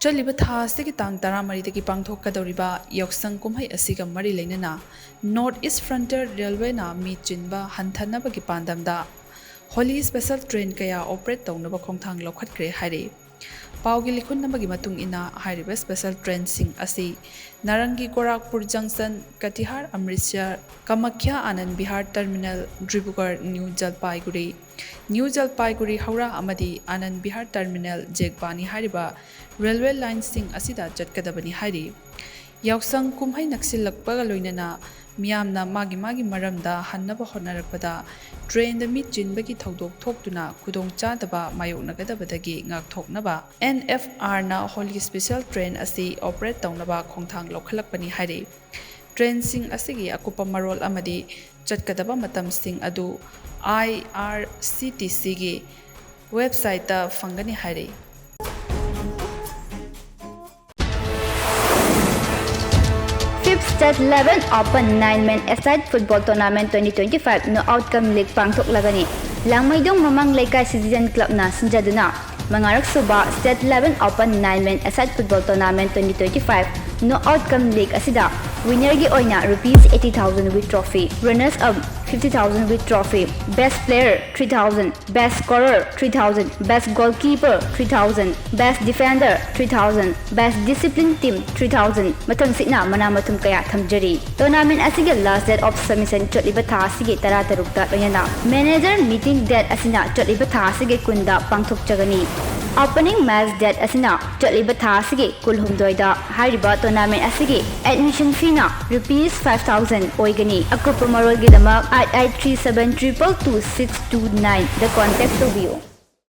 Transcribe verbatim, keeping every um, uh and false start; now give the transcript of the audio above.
ꯆꯠꯂꯤꯕ ꯊꯥ ꯑꯁꯤꯒꯤ ꯇꯥꯡ ꯇꯔꯥꯃꯔꯤꯗꯒꯤ ꯄꯥꯡꯊꯣꯛꯀꯗꯧꯔꯤꯕ ꯌꯥꯎꯁꯪ ꯀꯨꯝꯍꯩ ꯑꯁꯤꯒ ꯃꯔꯤ ꯂꯩꯅꯅ North East Frontier Railwayꯅ ꯃꯤ ꯆꯤꯟꯕ ꯍꯟꯊꯅꯕꯒꯤ ꯄꯥꯟꯗꯝꯗ Holi special train ꯀꯌꯥ operate ꯇꯧꯅꯕ ꯈꯣꯡꯊꯥꯡ ꯂꯧꯈꯠꯈ꯭ꯔꯦ ꯍꯥꯏꯔꯤ꯫ ꯄꯥꯎꯒꯤ ꯂꯤꯈꯨꯟ ꯑꯃꯒꯤ ꯃꯇꯨꯡ ꯏꯟꯅ, ꯍꯥꯏꯔꯤꯕ special trainꯁꯤꯡ ꯑꯁꯤ ꯅꯥꯔꯪꯒꯤ Gorakhpur junction, Katihar Amritsar, Kamakhya Anand Vihar terminal, Dibrugarh New Jalpaiguri, New Jalpaiguri Howrah ꯑꯃꯗꯤ ꯑꯥꯅꯟꯗ ꯕꯤꯍꯥꯔ terminal ꯖꯦꯒꯕꯥꯅꯤ ꯍꯥꯏꯔꯤꯕ railway lineꯁꯤꯡ ꯑꯁꯤꯗ ꯆꯠꯀꯗꯕꯅꯤ ꯍꯥꯏꯔꯤ꯫ ꯌꯥꯎꯁꯪ ꯀꯨꯝꯍꯩ ꯅꯛꯁꯤꯜꯂꯛꯄꯒ ꯂꯣꯏꯅꯅ ꯃꯤꯌꯥꯝꯅ ꯃꯥꯒꯤ ꯃꯥꯒꯤ ꯃꯔꯝꯗ ꯍꯟꯅꯕ ꯍꯣꯠꯅꯔꯛꯄꯗ trainꯗ ꯃꯤ ꯆꯤꯟꯕꯒꯤ ꯊꯧꯗꯣꯛ ꯊꯣꯛꯇꯨꯅ ꯈꯨꯗꯣꯡꯆꯥꯗꯕ ꯃꯥꯌꯣꯛꯅꯒꯗꯕꯗꯒꯤ ꯉꯥꯛꯊꯣꯛꯅꯕ N F Rꯅ Holi special train ꯑꯁꯤ operate ꯇꯧꯅꯕ ꯈꯣꯡꯊꯥꯡ ꯂꯧꯈꯠꯂꯛꯄꯅꯤ ꯍꯥꯏꯔꯤ꯫ Trainꯁꯤꯡ ꯑꯁꯤꯒꯤ ꯑꯀꯨꯞꯄ ꯃꯔꯣꯜ ꯑꯃꯗꯤ ꯆꯠꯀꯗꯕ ꯃꯇꯝꯁꯤꯡ ꯑꯗꯨ I R C T Cꯒꯤ websiteꯇ ꯐꯪꯒꯅꯤ ꯍꯥꯏꯔꯤ꯫ Fifth State Level Open Nine Men Aside Football Tournament twenty twenty-five Knockout cum League ꯄꯥꯡꯊꯣꯛꯂꯒꯅꯤ꯫ ꯂꯥꯡꯃꯩꯗꯣꯡ ꯃꯃꯥꯡ ꯂꯩꯀꯥꯏ Citizen Clubꯅ ꯁꯤꯟꯖꯗꯨꯅ ꯃꯉꯥꯔꯛ ꯁꯨꯕ State Level Open Nine Men Aside Football Tournament twenty twenty-five Knockout cum League ꯑꯁꯤꯗ winnerꯒꯤ ꯑꯣꯏꯅ rupees eighty thousand with trophy, runners up fifty thousand with trophy, best player three thousand, best scorer three thousand, best goalkeeper three thousand, best defender three thousand, best discipline team three thousand, ꯃꯊꯪꯁꯤꯠꯅ ꯃꯅꯥ ꯃꯊꯨꯝ ꯀꯌꯥ ꯊꯝꯖꯔꯤ꯫ Tournament ꯑꯁꯤꯒꯤ last date of submission ꯆꯠꯂꯤꯕ ꯊꯥ ꯑꯁꯤꯒꯤ ꯇꯔꯥꯇꯔꯨꯛꯇ ꯂꯣꯏꯅꯅ manager meeting date ꯑꯁꯤꯅ ꯆꯠꯂꯤꯕ ꯊꯥ ꯑꯁꯤꯒꯤ ꯀꯨꯟꯗ ꯄꯥꯡꯊꯣꯛꯆꯒꯅꯤ꯫ Opening match date ꯑꯁꯤꯅ ꯆꯠꯂꯤꯕ ꯊꯥ ꯑꯁꯤꯒꯤ ꯀꯨꯟꯍꯨꯝꯗꯣꯏꯗ꯫ ꯍꯥꯏꯔꯤꯕ tournament ꯑꯁꯤꯒꯤ admission feeꯅ rupees five thousand ꯑꯣꯏꯒꯅꯤ꯫ ꯑꯀꯨꯞꯄ ꯃꯔꯣꯜꯒꯤꯗꯃꯛ eight eight three seven triple two six two nineꯗ contact ꯇꯧꯕꯤꯌꯨ꯫